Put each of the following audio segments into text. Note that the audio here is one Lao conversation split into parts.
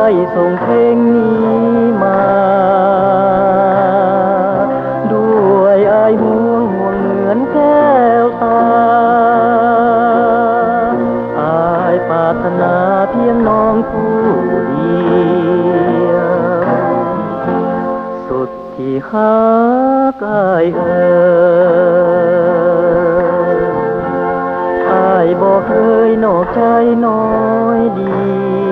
ໄດ້ສົ່ງເພງນີ້ມາ ດ້ວຍອ້າຍຫ່ວງ ຫ່ວງເໝືອນແກ້ວຕາ. ອ້າຍປາດຖະໜາພຽງນ້ອງຜູ້ດຽວ ສຸດທີ່ຮັກອ້າຍເອີຍ ອ້າຍບໍ່ເຄີຍນອກໃຈນ້ອຍດຽວ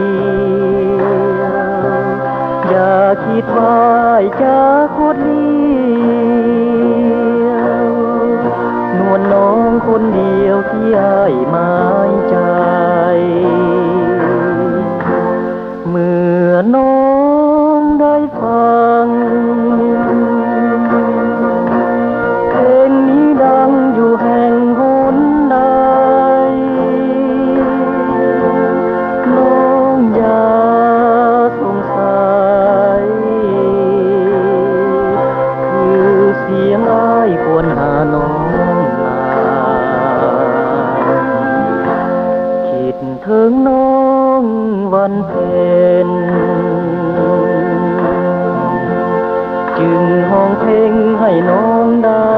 ຢ່າຄິດວ່າອ້າຍຈະຄົດລ້ຽວ ນວນນ້ອງຄົນດຽວທີ່ອ້າຍໝາຍໃຈ. ເມື່ອນ້ອງໄດ້ຟັງ ເພງນີ້ດັງຢູ່ແຫ່ງຫົນໃດ ນ້ອງຢ່າສົງໄສ ຄືສຽງອ້າຍຄວນຫານ້ອງນາ ຄິດເຖິງນ້ອງວັນເພັນ ຈຶ່ງຮ້ອງເພງໃຫ້ນ້ອງໄດ້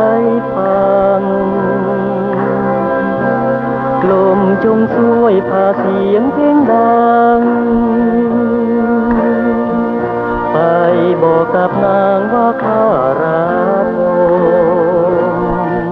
ຟັງ ລົມຈົ່ງຊ່ວຍພາສຽງເພງດັງ ໄປບອກກັບນາງວ່າຂ້າຮັກຄົນ.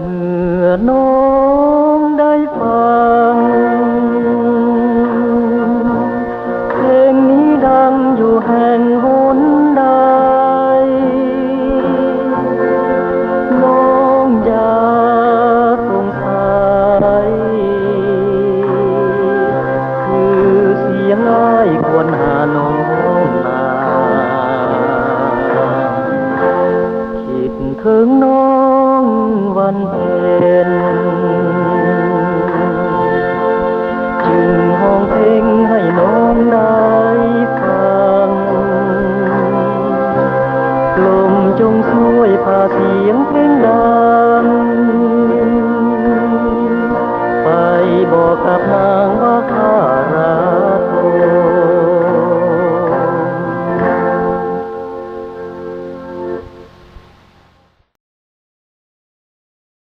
ເມື່ອນ້ອງໄດ້ຟັງ ເພງນີ້ດັງຢູ່ແຫ່ງຫົນໃດ ນ້ອງຢ່າສົງໄສ ຄືສຽງອ້າຍຄວນຫານ້ອງນາ ຄິດເຖິງນ້ອງວັນເພັນ ຈຶ່ງຮ້ອງເພງໃຫ້ນ້ອງໄດ້ຟັງ ລົມຈົ່ງຊ່ວຍພາສຽງເພງດັງ